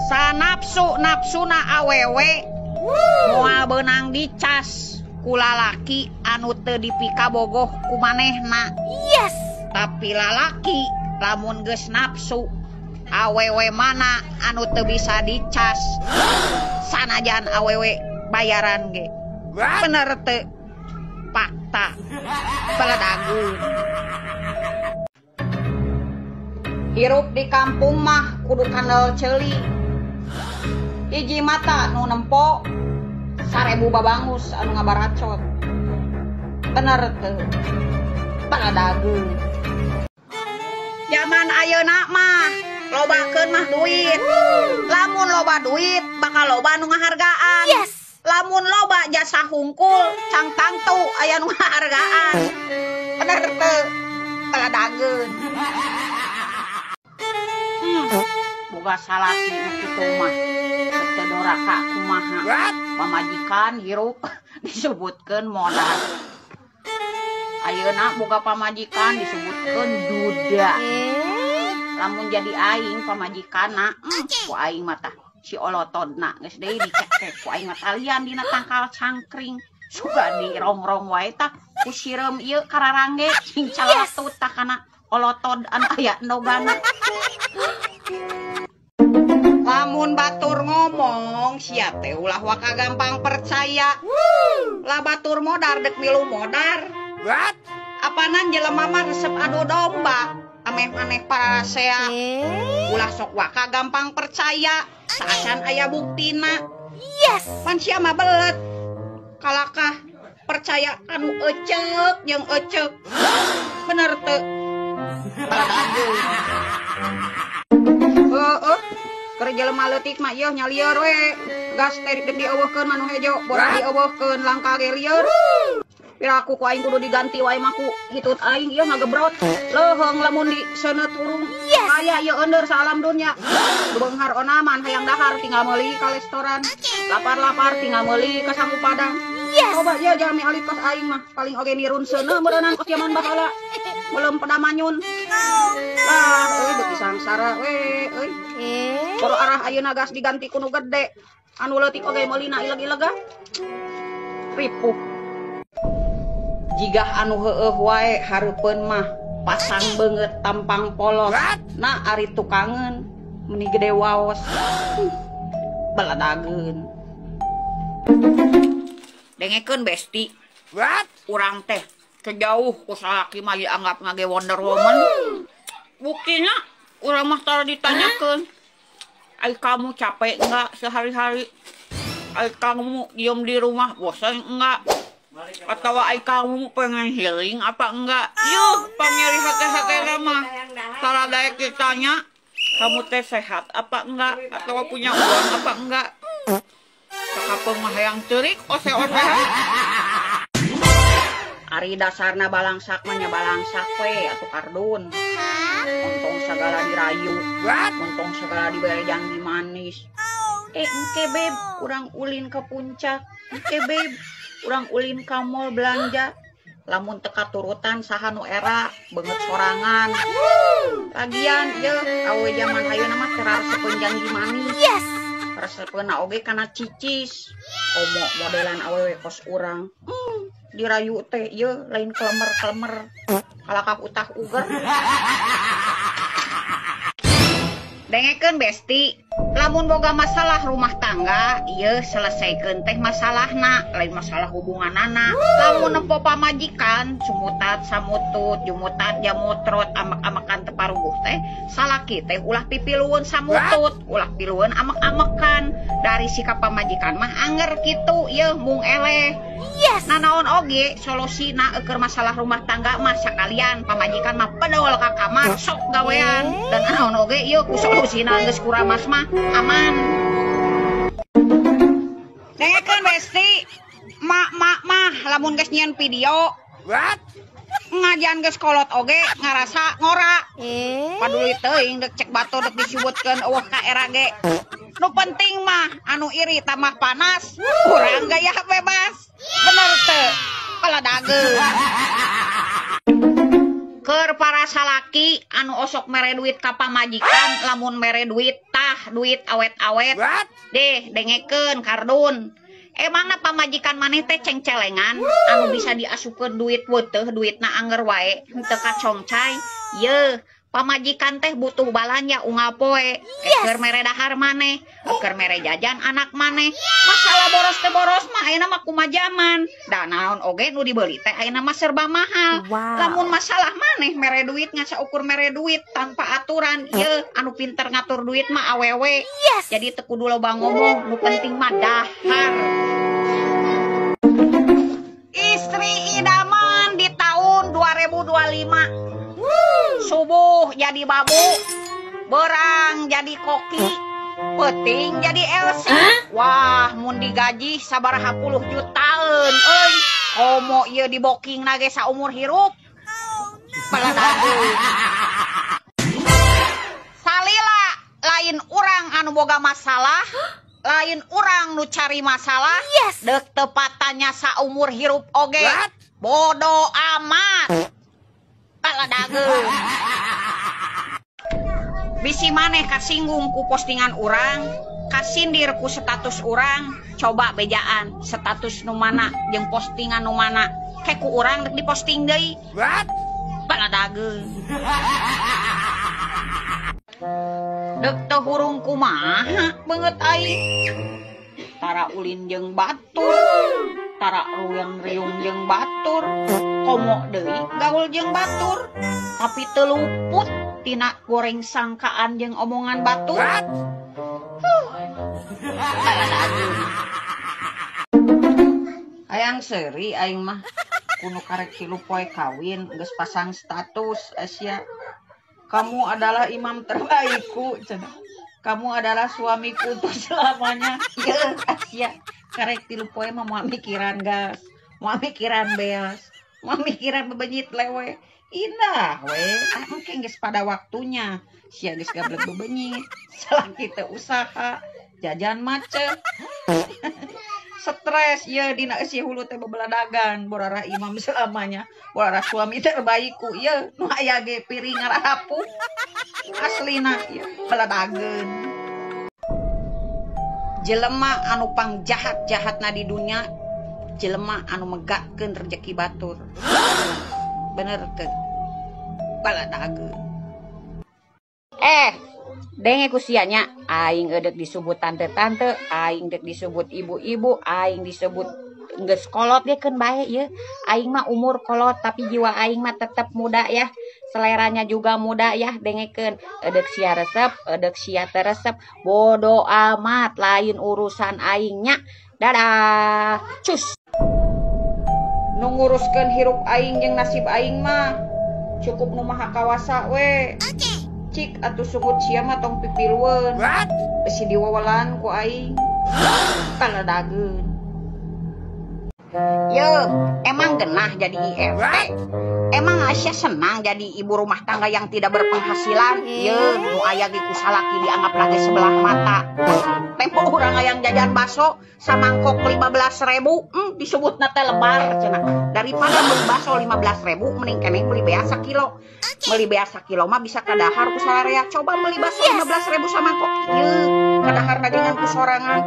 Sanapsu napsuna awewe moal beunang dicas ku lalaki anu teu dipikabogoh ku manehna. Yes. Tapi lalaki lamun geus nafsu awewe mana anu teu bisa dicas sanajan awewe bayaran ge. Bener teu? Fakta beledagun. Hirup di kampung mah kudu kandel ceuli. Hiji mata nu nempo 1000 babangus anu ngabaracot. Bener teu? Beledagun. Zaman ayeuna mah lobakeun mah duit. Lamun loba duit bakal loba nu ngahargaan. Yes. Lamun loba jasa hungkul cang tangtu aya nu ngahargaan. Bener teu? Beledageun. Boga salaki nu kitu mah teu doraka kumaha. Pamajikan hirup disebutkeun modal. Ayeuna boga pamajikan disebutkeun duda. Lamun jadi aing pamajikanna, ku aing mah tah si olotodna geus deui dicekek ku aing mah talian dina tangkal cangkring. Suga dirongrong wae tah ku sireum ieu kararangge sing calatut tah kana olotod anu aya endogana. Lamun batur ngomong sia teh ulah waka gampang percaya. Lah batur modar dek milu modar. What? Apanan jelema mah resep adu domba. Ameh maneh parasea. Ulah sok waka gampang percaya. Saacan aya buktina. Yes. Pan sia mah belet. Kalakah percaya kanu ecek jeung ecek. Bener teu? Heeh. Keur jelema leutik mah ieu nya lieur we. Gas teh dek dieuweuhkeun mah nu hejo, borak dieuweuhkeun langka ge lieur. Piraku ku aing kudu diganti wae mah ku hitut aing ieu ngagebrot. Leuheung lamun di seuneut hurung. Yes. Aya ieu eundeur saalam dunya. Beunghar onaman hayang dahar tinggal meuli ka restoran. Lapar-lapar tinggal meuli ka sangu padang. Yes. Coba ieu jalmi alit kos aing mah paling oge nirun seuneu meureunnan kos jaman baheula. Belum pedamanyun. Lah euy beuki sangsara we euy. Boro arah ayeuna gas diganti ku nu gede. Anu leutik oge meulina ileg-ilega. Ripuh. Jigah anu heueuh wae hareupeun mah pasang beungeut tampang polos. Na ari tukangeun meuni gede waos. Beledageun. Dengekeun besti. What? Urang teh kejauh ku salaki mah dianggap ngage Wonder Woman. Buktina urang mah tara ditanyakeun. Ai kamu capek enggak sehari-hari? Ai kamu diem di rumah bosan enggak? Atau ai kamu pengen healing apa enggak? Yuh, panyeri hati-hati mah. Tara daek ditanya, kamu teh sehat apa enggak? Atau punya uang apa enggak? Sakapeung mah hayang ceurik ose-ose. Ari dasarna balangsak mah nya balangsak we atuh kardun. Untung segala dirayu, untung segala dibere janji manis. Engke beb, urang ulin ke puncak. Engke beb, urang ulin ka mall belanja. Lamun teu katurutan saha nu era beungeut sorangan. Lagian yeuh awe jaman ayeuna mah teu raresepeun janji manis. Yes. Resepeunna oge kana cicis. Komo modelan awewe kos urang. Dirayu teh ieu lain klemer-klemer. Kalakah utah uger. Dengekeun besti, lamun boga masalah rumah tangga, ieu selesaikeun teh masalahna, lain masalah hubunganana. Lamun nempo pamajikan, sumutat samutut, jumutat jamutrot, amek-amekan teu paruguh teh, salaki teh ulah pipilueun samutut, ulah pilueun amek-amekan. Dari sikap pamajikan mah anger kitu, ieu mung eleh. Yes. Nanaon oge solusina eueur masalah rumah tangga mah sakalian pamajikan mah pedol ka kamar sok gawean. Dan naon oge ieu ku solusina geus kuramas mah aman. Dengekeun besti, mak-mak mah lamun geus nyieun video, What? Ngajian geus kolot oge ngarasa ngora. Paduli teuing dek cek batur dek disebutkeun eueuh ka era ge. Nu penting mah anu iri tambah panas, urang gaya bebas. Bener teu? Baladageun. Keur para salaki anu osok mere duit ka pamajikan lamun mere duit tah duit awet-awet deh dengekeun kardun. Emangna pamajikan maneh teh cengcelengan anu bisa diasupkeun duit weuteuh duitna anger wae henteu kacongcai. Yeuh, pamajikan teh butuh balanja unggal poe. Keur mere dahar maneh, keur mere jajan anak maneh. Masalah boros teh boros mah ayeuna mah kumaha jaman. Da naon oge nu dibeli teh ayeuna mah serba mahal. Wow. Lamun masalah maneh mere duit ngan saukur mere duit tanpa aturan, yeuh anu pinter ngatur duit mah awewe. Yes. Jadi teu kudu loba ngomong, nu penting mah dahar. Istri idaman di tahun 2025. Subuh jadi babu, berang jadi koki, peting jadi LC. Wah, mun digaji sabaraha puluh jutaan euy. Komo ieu diboking nage saumur hirup. Baladageun. Salila lain urang anu boga masalah, lain urang nu cari masalah. Yes. Deuk tepatannya saumur hirup oge. Bodo amat. Baladageun. Bisi maneh kasinggung ku postingan urang, kasindir ku status urang, coba bejaan status nu mana jeung postingan nu mana, ke ku urang dek diposting deui. What? Baladageun. Dek teu hurung kumaha beungeut aing. Tara ulin jeung batur, tara riung-riung jeung batur, komo deui gaul jeung batur, tapi teu luput tina goreng sangkaan jeung omongan batur. Hayang seuri aing mah kuno karek 3 poe kawin geus pasang status Asia. Kamu adalah imam terbaikku cenah. Kamu adalah suamiku untuk selamanya. Yeuh Asia karek 3 poe mah moal mikiran gas, moal mikiran beas, moal mikiran bebenyit lewe. Indah we, mungkin geus pada waktunya. Sia geus gablek bebenyit, salaki teu usaha, jajan macet. Stres ieu dina eusi hulu teh bebeladagan, borarah imam selamanya, borarah suami terbaikku ieu nu aya ge piring ngarapuh. Aslina ieu beladageun. Jelema anu pangjahat-jahatna di dunya, jelema anu megatkeun rejeki batur. Bener teu? Baladageun. Denge ku sia nya, aing eudek disebut tante-tante, aing dek disebut ibu-ibu, aing disebut geus kolot ge keun bae ieu. Aing mah umur kolot tapi jiwa aing mah tetep muda ya. Seleranya juga muda ya, dengekeun. Eudek sia resep, eudek sia teu resep, bodo amat lain urusan aing nya. Dadah. Cus. Nu nguruskeun hirup aing jeung nasib aing mah cukup nu maha kawasa we. Cik atuh sungut sia mah tong pipilueun. Besi diwawelan ku aing. Kaladageun. Yo, emang genah jadi IRT. Emang Aisyah senang jadi ibu rumah tangga yang tidak berpenghasilan. Ye, nu aya ge ku salaki dianggap lagi sebelah mata. Tempo urang hayang jajan bakso samangkok 15.000, disebutna teh lebar cenah. Daripada beli bakso 15.000 mending keneh beli beas sakilo. Beli beas sakilo mah bisa kadahar ku sararea. Coba beli bakso 15.000 samangkok. Ye, kadahar dagangan ku sorangan.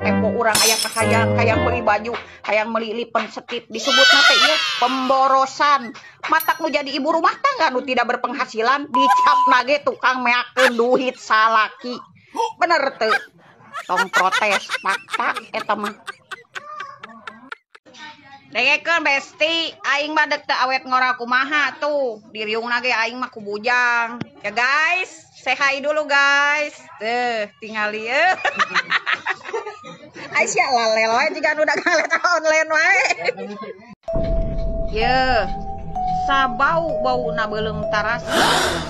Tempo urang aya kahayang, hayang beli baju, hayang beli lipen setip, disebutna teh ieu pemborosan. Matak nu jadi ibu rumah tangga nu tidak berpenghasilan dicap nage tukang meakeun duit salaki. Bener teu? Tong protes fakta eta mah. Dengekeun besti, aing mah dek teu awet ngora kumaha tuh. Diriungna ge aing mah ku bujang. Ya guys, say hi dulu guys. Tuh, tingali ye. Aisyah lalel wae jiga nu dagang letter online wae. Yeuh, sabau bauna beuleum tarasa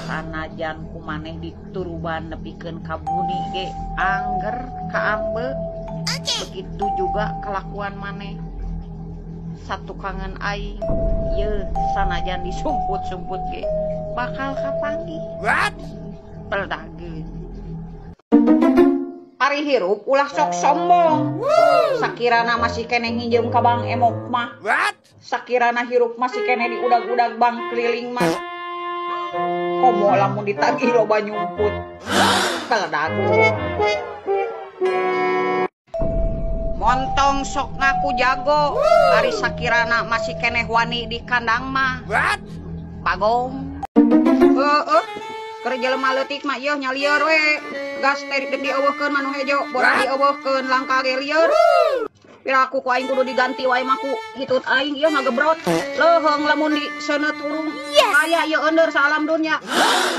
sanajan ku maneh dituruban nepikeun ka buni ge angger kaambe. Begitu juga kelakuan maneh. Satu kangen aing, yeuh sanajan disumput-sumput ge bakal kapanggih. What? Peldageun. Ari hirup ulah sok sombong. Sakirana masih keneh nginjem ka Bank Emok mah. What? Sakirana hirup masih keneh diudag-udag bank keliling mah. Komo lamun ditagih loba nyumput. Peledagu. Montong sok ngaku jago, ari sakirana masih keneh wani di kandang mah. Bagong. Heeh, keur jelema leutik mah ieu nyalieur we. Gas teh dieuweuhkeun mah nu hejo, borak dieuweuhkeun langka ge lieur. Piraku ku aing kudu diganti wae mah ku hitut aing ieu ngagebrot. Leuheung lamun di seuneut urung. Aya ieu eundeur saalam dunya.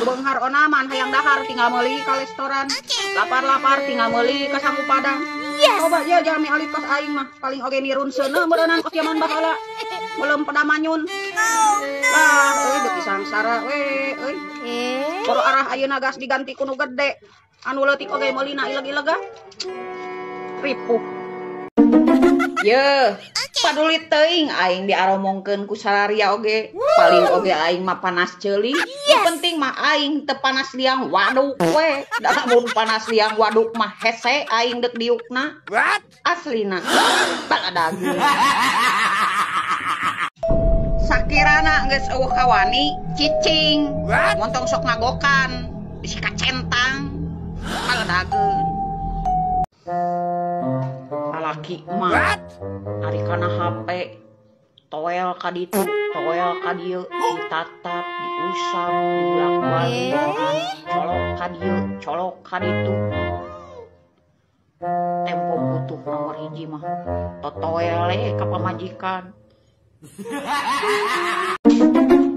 Nu beunghar onaman hayang dahar tinggal meuli ka restoran. Lapar-lapar tinggal meuli ka sangu padang. Coba ieu jalmi alit kos aing mah paling oge nirun seuneu meureunnan kos jaman baheula. Belum pedamanyun. Lah euy beuki sangsara we euy. Boro arah ayeuna gas diganti ku nu gede. Anu leutik oge meulina ileg-ileg ah. Ripuh. Yeuh, paduli teuing aing diaromongkeun ku sararia oge. Paling oge aing mah panas ceuli. Nu penting mah aing teu panas liang waduk we. Da lamun panas liang waduk mah hese aing deuk diukna. Aslina. Baladagu. Sakirana geus eueuh kawani cicing. Montong sok ngagokan, bisi kacentang. Baladageun. Lalaki mah ari kana HP toel ka ditu, toel ka dieu, ditatap, diusap, dibulak-balik, colok ka dieu, colok ka ditu. Tempo butuh nomor hiji mah totoel ka pamajikan.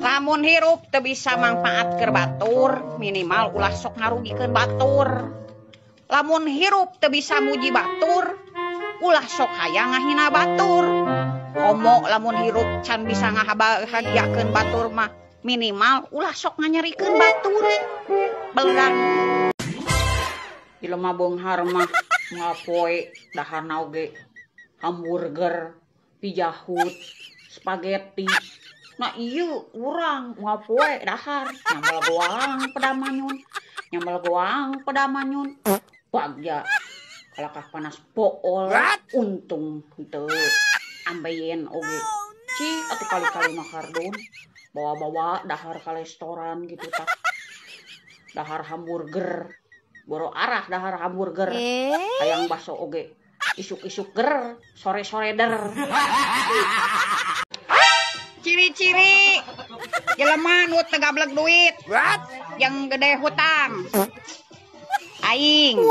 Lamun hirup teu bisa mangfaat keur batur, minimal ulah sok ngarugikeun batur. Lamun hirup teu bisa muji batur, ulah sok hayang ngahina batur. Komo lamun hirup can bisa ngabahagiakeun batur mah, minimal ulah sok nganyerikeun batur. Belang. Jelema beunghar mah ngapoe daharna oge hamburger, Pizza Hut, spaghetti. Nah ieu urang ngapoe dahar nyambel goang pedamanyun, nyambel goang pedamanyun. Bagja kalakah panas pool, untung henteu ambeien oge. Cik atuh kali-kali mah kardun bawa-bawa dahar ka restoran gitu tah. Dahar hamburger, boro arah dahar hamburger. Hayang baso oge isuk-isuk ger, sore-sore der. Ciri-ciri jelema nu teu gablek duit, yang gede hutang. Aing.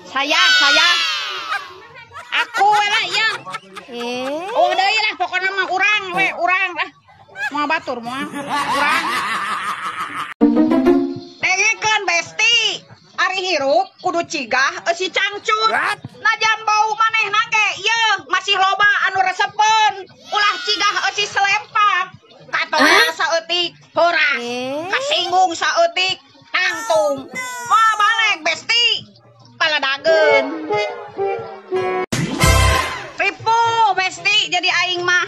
Saya aku we lah ieu. Oh deui lah pokona mah urang we, urang lah. Moal batur moal, urang. Dengekeun besti, ari hirup kudu cigah eusi cangcut. Najan bau manehna ge ieu masih loba anu resepeun. Ulah cigah eusi selempak. Katoa saeutik horas, kasinggung saeutik tangtung. Moal balik besti, paladageun. Ripuh besti jadi aing mah.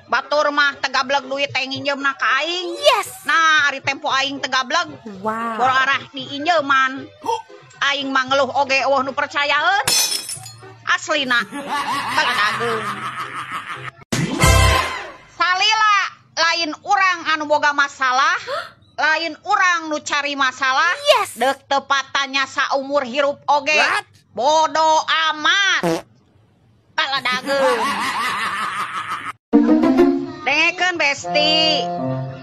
Batur mah tegablek duit teh nginjeumna ka aing. Nah, ari tempo aing tegablek. Boro arah diinjeuman. Aing mah ngeluh oge eueuh nu percayaeun. Aslina paladageun. Salila lain urang anu boga masalah, lain urang nu cari masalah. Deuk tepatanya saumur hirup oge. Bodo amat. Paladageun. Dengekeun besti,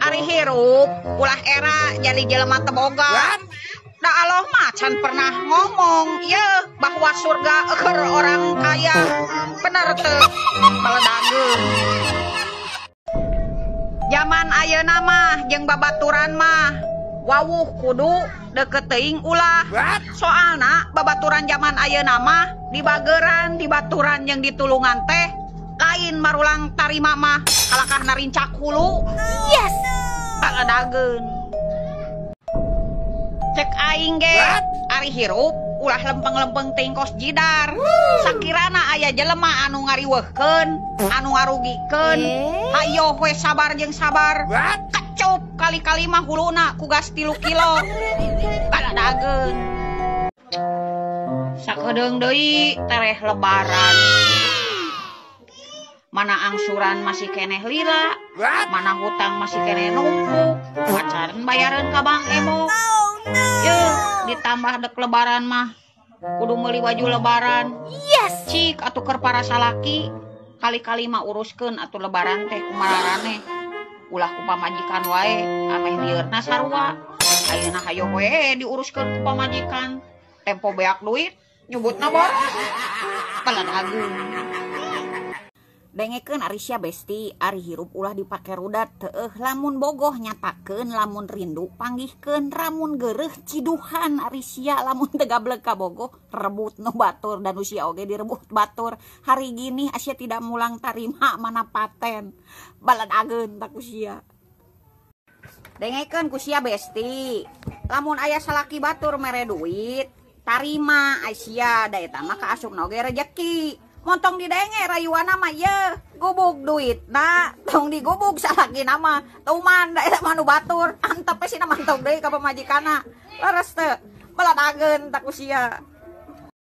ari hirup ulah era jadi jelema teu boga. Da Allah mah can pernah ngomong ieu bahwa surga keur orang kaya. Bener teu? Paladageun. Zaman ayeuna mah jeung babaturan mah wawuh kudu deukeut teuing ulah. Soalna babaturan zaman ayeuna mah dibageran, dibaturan jeung ditulungan teh lain marulang tarima mah kalakah narincak hulu. Paladageun. Cek aing ge ari hirup ulah lempeng-lempeng teuing kos jidar. Sakirana aya jelema anu ngariweuhkeun, anu ngarugikeun, hayoh we sabar jeung sabar. Kecup kali-kali mah huluna ku gas 3 kilo. Paladageun. Sakedeung deui tereh lebaran. Mana angsuran masih keneh lila, mana hutang masih keneh numpuk, pacaran bayaran ka Bang Emo. Yeuh, ditambah dek lebaran mah kudu meuli baju lebaran. Yes. Cik atuh keur para salaki, kali-kali mah uruskeun atuh lebaran teh kumararaneh. Ulah ku pamajikan wae, ameh lieurna sarua. Ayeuna hayo we diuruskeun ku pamajikan. Tempo beak duit, nyebutna boros. Baladageun. Dengekeun ari sia besti, ari hirup ulah dipake rudat teueuh lamun bogoh nyatakeun, lamun rindu panggihkeun, ramun geureuh ciduhan ari sia lamun teu gableg ka bogoh rebut nu batur dan usia oge direbut batur. Hari gini asia tidak mulang tarima mana paten. Baladageun tak ku sia. Dengekeun ku sia besti, lamun aya salaki batur mere duit, tarima asia da eta mah kaasupna oge rejeki. Montong didenge rayuana mah ye, gubug duit na, tong digubug salaki nama, tuman da eta mah nu batur, antep we sina mantog deui ka pamajikanna. Leres teu? Baladageun tak ku sia.